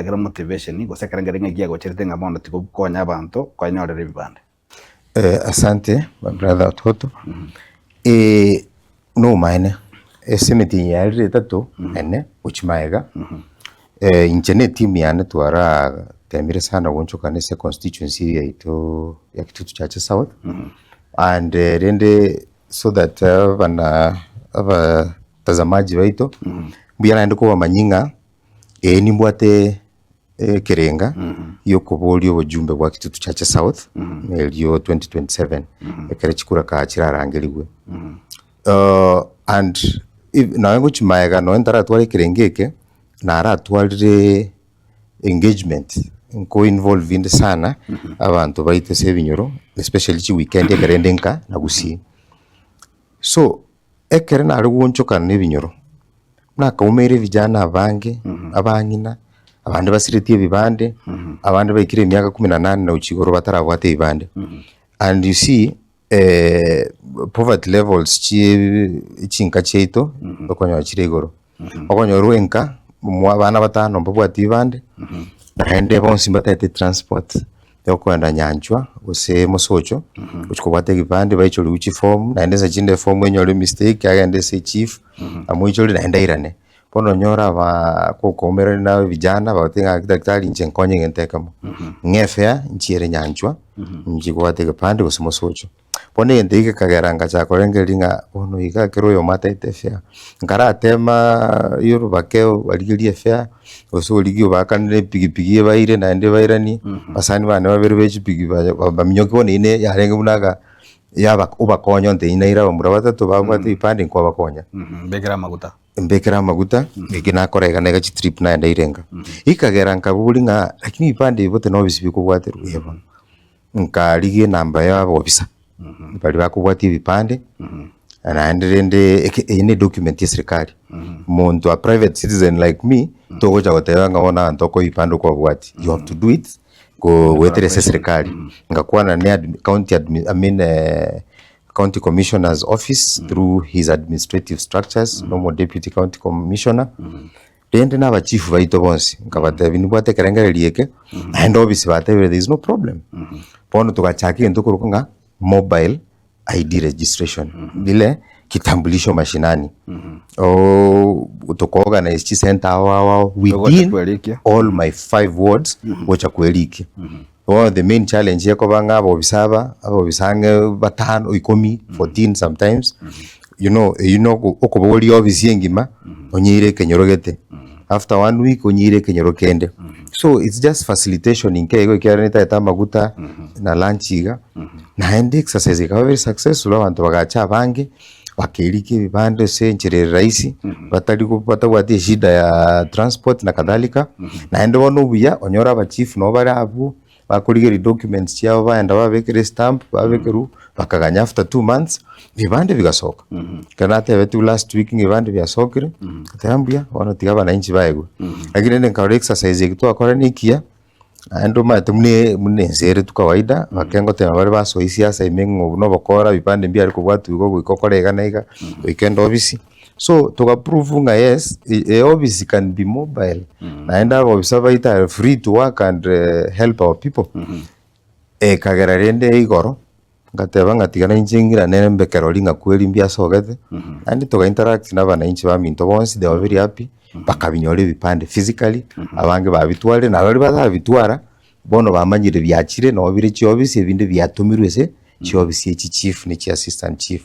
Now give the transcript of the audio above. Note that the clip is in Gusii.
kiagera motivation gose ekerengerio ng'a kiagocherete ng'a bono tiga okonye abanto kwenyorera ebibande? Asante my brother Ototo, nomaene ase emetienyi yarire etato ene gochia magega, inche na etimu yane twaratemire sana goonchokana ase econstituency eye yaito ya Kitutu Chache South, and rende so that abana abatazamaji baito, mbuya naende kobamanyia ng'a ee nimbwate ekerenga giokoboria obojumbe bwa Kitutu Chache South erio 2027 ekero chikura kaa chirarangerigwe. And if nonya ngochia magega nonya ntaratwara ekerenga eke, naratwarire engagement nko involve inde sana abanto baito ase ebinyoro especially chiweekend ekero inde nka na gusii. So ekero nare goonchokana na ebinyoro, nakaumeire vijana abange, abang'ina, abande basiretie ebibande, abande baikire emiaka kumi na nane na gochia igoro batarabwata ebibande. And you see poverty levels chie chinka chiaito, okonyora chire igoro. Okonyora enka, mwa abana batano mbabwati ebibande, naende bonsi mbatagete transport ya okoenda nyanchwa gose mosocho, gochia kobwata ebibande baichorigwe chiform, naende nsa chinde eform enyore emistake agende ase echief, amoichorie naende airane. Bono onyore abaa gokoumerania na vijana bagotebi ng'a daktari inche nkonye egento ekemo, ng'a efare nchiere nyanchwa, nchie kobwata ekepande gose mosocho. Bono egento eke gekagera ngachaka korengereria ng'a bono iga ekero oyomo ataete efare, nkaratemaa yorobake barigerie efare, gose origie obaakanere epikipiki ebaire naende bairanie, abasani bane babere be chipiki baminyokia bono eywo ne yarenge buna aka yaba obakonya ontebi naire abamura batato babwate ebipande nkwabakonya. Mbekere amaguta. Mbekere amaguta, eki nakora iga na iga chitrip naenda ire nka. Ekagera nkaboria ng'a lakini ebipande ebi bote nobisi bikobwaterwa eh bono. Nkarigia enamba ya abobisa, baria bakobwatia ebipande, naende rende eke eye ne edocument ya eserikari, monto a private citizen like me, togocha goteba ng'a bono abanto okoa ebipande okobwatia, you have to do it go goetera ase eserikari. Ngakwana ne admi county admi I mean county commissioner's office through his administrative structures, nomo deputy county commissioner. Rende na abachifu baito bonsi, nkabatebia nibwate ekerengererio eke, naende obisi batebire there is no problem. Bono togachaka egento korokwa ng'a mobile ID registration, bile kitambulisho mashinani. Oo toka organize chisenta ao ao ao Togocha within kwerikia. all my five wards gocha kwerikia. Bono the main challenge ekoba ng'a abobisa aba, abobisa ang'e batano, ikomi, 14 sometimes, you know eywo na okobogoria ofisi engima, onyeire ekenyoro gete, after one week onyeire ekenyoro kende. So it's just facilitation nke igo ekiagera netagete amaguta na lunch iga, naende exercise ekaba very successful abanto bagacha abange, bakerika ebibanda ase enchera ere rahisi, batari go batabwati eshida ya transport na kadhalika, naende bono obuya onyore abachief nabo bare abwo, bakorigereria documents chiabo baenda babekera estamp, babekerwa, bakaganya after 2 months, ebibande bigasoka. Ekero natebetigwe last week ng'a ebibande biasokire, ngateba mbuya, bono tiga abananchi baegwe. Lakini rende nkarora exercise eke twakora na ekiya, Naende omanyete buna buna ense ere tu kawaida, bake ngoteba bare basoa siasa ime ng'a obo na obokora ebipande mbiare kobwatwa igo goika okore iga na iga, goika ende ofisi. So toga prove ng'a yes, e office can be mobile, naende abaofisa baito are free to work and help our people. Ekagera rende igoro, ngateba ng'a tiga nainche ng'irane mbe kerori ng'a kweri mbiasogete, naende toga interact na abananchi baminto bonsi, they were very happy, bakabinyora ebipande physically, abange babitwarire, na baria batabitwara, bono bamanyire biachire nabo bire chiofisi ebinde biatomirwe ase chiofisi echi chief ne chi assistant chief.